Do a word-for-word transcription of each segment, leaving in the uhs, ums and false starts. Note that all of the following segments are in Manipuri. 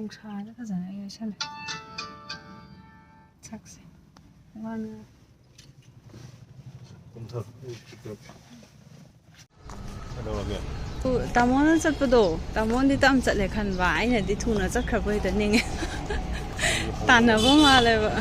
ꯅꯨꯡꯁꯥꯗ ꯐꯖꯅ ꯌꯩꯁꯜꯂꯦ ꯁꯛꯁꯦ꯫ ꯋꯥꯅ ꯀꯨꯝꯊꯔꯣ꯫ ꯀꯩꯗꯧꯔꯒꯦ? ꯇꯥꯃꯣꯅ ꯆꯠꯄꯗꯣ, ꯇꯥꯃꯣꯅꯗꯤ ꯇꯞꯅ ꯆꯠꯂꯦ ꯈꯟꯕ, ꯑꯩꯅꯗꯤ ꯊꯨꯅ ꯆꯠꯈ꯭ꯔꯕꯣꯏꯗ ꯅꯤꯡꯉꯦ꯫ ꯇꯥꯟꯅꯕ ꯃꯥꯜꯂꯦꯕ꯫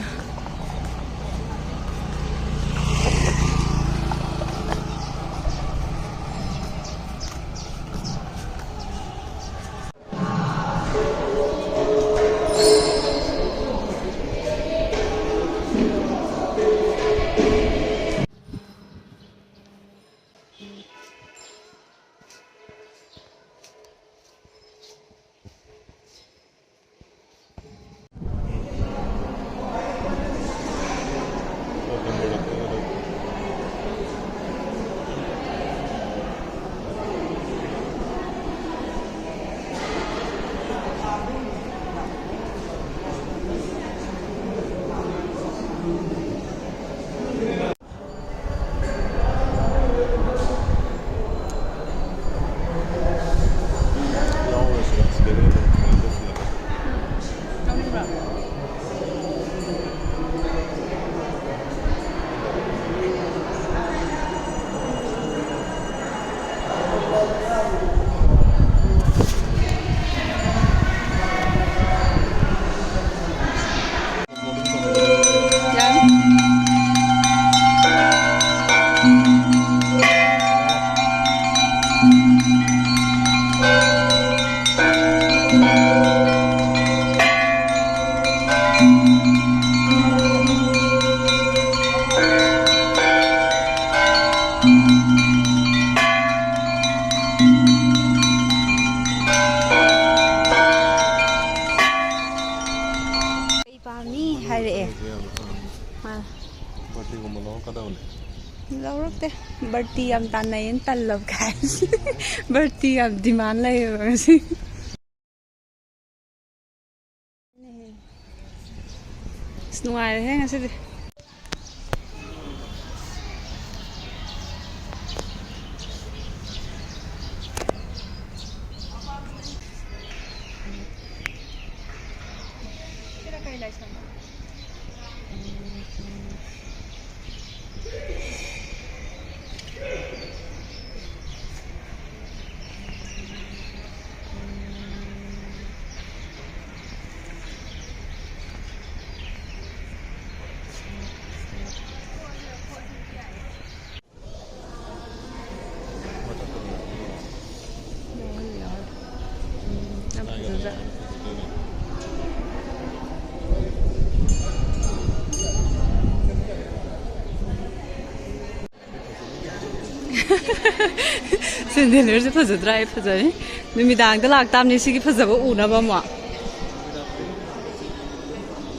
ꯀꯩ ꯄꯥꯝꯃꯤ ꯍꯥꯏꯔꯛꯑꯦ꯫ ꯃꯥ ꯕꯥꯔꯇꯤꯒꯨꯝꯕ ꯂꯧꯔꯛꯀꯗꯕꯅꯦ꯫ ꯂꯧꯔꯛꯇꯦ꯫ ꯕꯥꯔꯇꯤ ꯌꯥꯝ ꯇꯥꯟꯅꯩꯌꯦꯅ ꯇꯜꯂꯕ ꯀꯥꯏ꯫ ꯕꯥꯔꯇꯤ ꯌꯥꯝ ꯗꯤꯃꯥꯟ ꯂꯩꯌꯦꯕ ꯉꯁꯤ꯫ ꯑꯁ, ꯅꯨꯡꯉꯥꯏꯔꯦꯍꯦ ꯉꯁꯤꯗꯤ꯫ ꯁꯦꯟꯗꯦꯂꯔꯁꯦ ꯐꯖꯗ꯭ꯔꯥ? ꯑꯩ ꯐꯖꯔꯦ꯫ ꯅꯨꯃꯤꯗꯥꯡꯗ ꯂꯥꯛꯇꯥꯕꯅꯤ ꯁꯤꯒꯤ ꯐꯖꯕ ꯎꯅꯕ ꯑꯃꯨꯛ꯫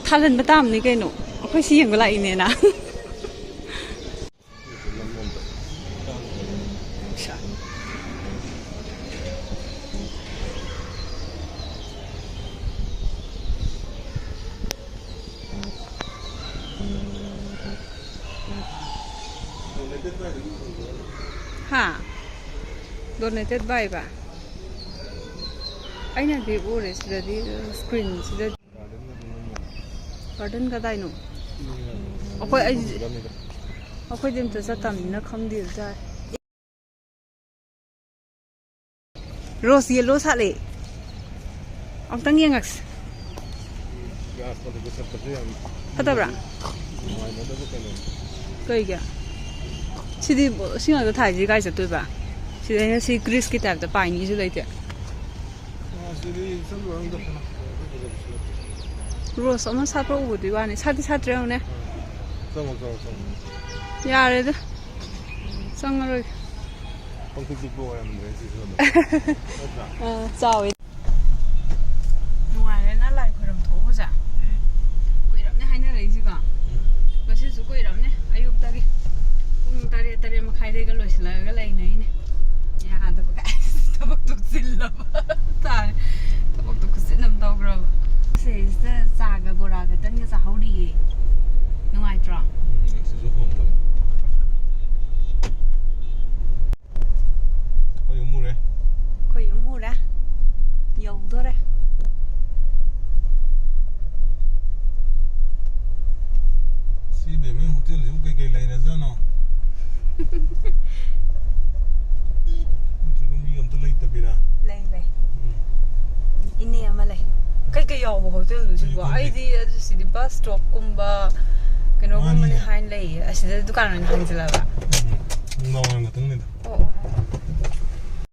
ꯊꯥꯜꯍꯟꯕ ꯇꯥꯕꯅꯤ ꯀꯩꯅꯣ꯫ ꯑꯩꯈꯣꯏ ꯁꯤ ꯌꯦꯡꯕ ꯂꯥꯛꯏꯅꯦꯅ꯫ ꯍꯥ? Donated by ꯕ? ꯑꯩꯅꯗꯤ ꯎꯔꯦ ꯁꯤꯗꯗꯤ, screen ꯁꯤꯗ꯫ Garden ꯀꯗꯥꯏꯅꯣ? ꯑꯩꯈꯣꯏ, ꯑꯩ, ꯑꯩꯈꯣꯏꯗꯤ ꯑꯝꯇ ꯆꯠꯇꯕꯅꯤꯅ ꯈꯪꯗꯦ ꯇꯥꯏ꯫ Rose yellow ꯁꯥꯠꯂꯦ꯫ ꯑꯃꯨꯛꯇꯪ ꯌꯦꯡꯉꯛꯁꯤ꯫ ꯐꯠꯇꯕ꯭ꯔꯥ? ꯀꯩꯒꯤ? ꯁꯤꯗꯤ ꯁꯤ ꯉꯥꯛꯇ ꯊꯥꯏꯁꯤ ꯀꯥꯏ ꯆꯠꯇꯣꯏꯕ? ꯁꯤꯗꯩꯅ ꯁꯤ ꯒ꯭ꯔꯤꯁꯀꯤ ꯇꯥꯏꯞꯇ ꯄꯥꯏꯅꯤꯁꯨ ꯂꯩꯇꯦ꯫ Rose ꯑꯃ ꯁꯥꯠꯄ ꯎꯕꯗꯨꯏ ꯋꯥꯅꯤ꯫ ꯁꯥꯠꯇꯤ ꯁꯥꯠꯇ꯭ꯔꯦ ꯌꯦꯡꯉꯨꯅꯦ꯫ ꯆꯪꯉꯣ, ꯆꯪꯉꯣ, ꯆꯪꯉꯣ꯫ ꯌꯥꯔꯦꯗ꯫ ꯆꯪꯉꯔꯣꯏꯒꯦ꯫ ꯄꯪꯄꯤꯛ ꯄꯤꯛꯄ ꯑꯣꯏꯔꯝꯗ꯭ꯔꯦ ꯁꯤꯁꯨ ꯑꯗꯨꯝ꯫ ꯅꯠꯇ꯭ꯔꯥ? ꯑꯥ, ꯆꯥꯎꯋꯦ꯫ ꯅꯨꯡꯉꯥꯏꯔꯦꯅ ꯂꯥꯏ ꯈꯣꯏꯔꯝ ꯊꯣꯛꯎꯕꯁꯦ꯫ ꯎꯝ꯫ ꯀꯨꯏꯔꯕꯅꯦ ꯍꯥꯏꯅꯔꯛꯏꯁꯤꯀꯣ꯫ ꯎꯝ꯫ ꯉꯁꯤꯁꯨ ꯀꯨꯏꯔꯕꯅꯦ꯫ ꯑꯌꯨꯛꯇꯒꯤ ꯄꯨꯡ ꯇꯔꯦꯠ, ꯇꯔꯦꯠ ꯃꯈꯥꯏꯗꯒ ꯂꯣꯏꯁꯤꯜꯂꯛꯑꯒ ꯂꯩꯅꯩꯅꯦ꯫ ꯌꯥꯗꯕ ꯀꯥꯏ꯫ ꯊꯕꯛꯇꯣ ꯆꯤꯜꯂꯕ ꯇꯥꯔꯦ꯫ ꯊꯕꯛꯇꯣ ꯈꯨꯆꯤꯟ ꯑꯃ ꯇꯧꯈ꯭ꯔꯕ꯫ ꯁꯤꯁꯤꯗ ꯆꯥꯒ ꯕꯣꯔꯥꯒ ꯇꯟꯒ ꯆꯥꯍꯧꯔꯤꯌꯦ꯫ ꯅꯨꯡꯉꯥꯏꯇ꯭ꯔꯣ? ꯎꯝ, ꯑꯁꯤꯁꯨ ꯍꯣꯡꯕꯅꯦ꯫ ꯑꯩꯈꯣꯏ ꯌꯨꯝ ꯎꯔꯦ꯫ ꯑꯩꯈꯣꯏ ꯌꯨꯝ ꯎꯔꯦ꯫ ꯌꯧꯗꯣꯔꯦ꯫ ꯁꯤ ꯕꯦꯝꯃꯩ ꯍꯣꯇꯦꯜꯁꯤꯕꯨ ꯀꯩꯀꯩ ꯂꯩꯔꯖꯥꯠꯅꯣ? ꯅꯠꯇ꯭ꯔꯒ ꯃꯤ ꯑꯝꯇ ꯂꯩꯇꯕꯤꯔꯥ? ꯂꯩ, ꯂꯩ꯫ ꯎꯝ꯫ ꯏꯅꯦ ꯑꯃ ꯂꯩ꯫ ꯀꯩꯀꯩ ꯌꯥꯎꯕ ꯍꯣꯇꯦꯜꯗꯨ ꯁꯤꯕꯣ? ꯑꯩꯁꯨ ꯈꯪꯗꯦ꯫ ꯑꯩꯗꯤ ꯑꯗꯨ ꯁꯤꯗꯤ bus stopꯀꯨꯝꯕ ꯀꯩꯅꯣꯒꯨꯝꯕꯅꯤ ꯃꯥꯅꯤꯅꯦ꯫ ꯍꯥꯏꯅ ꯂꯩꯌꯦ꯫ ꯑꯁꯤꯗ ꯗꯨꯀꯥꯟ ꯑꯣꯏꯅ ꯍꯥꯡꯖꯜꯂꯕ? ꯎꯝ꯫ ꯅꯨꯡꯗꯥꯡ ꯋꯥꯏꯔꯝ ꯈꯛꯇꯪꯅꯤꯗ꯫ ꯑꯣ, ꯑꯣ, ꯑꯣ꯫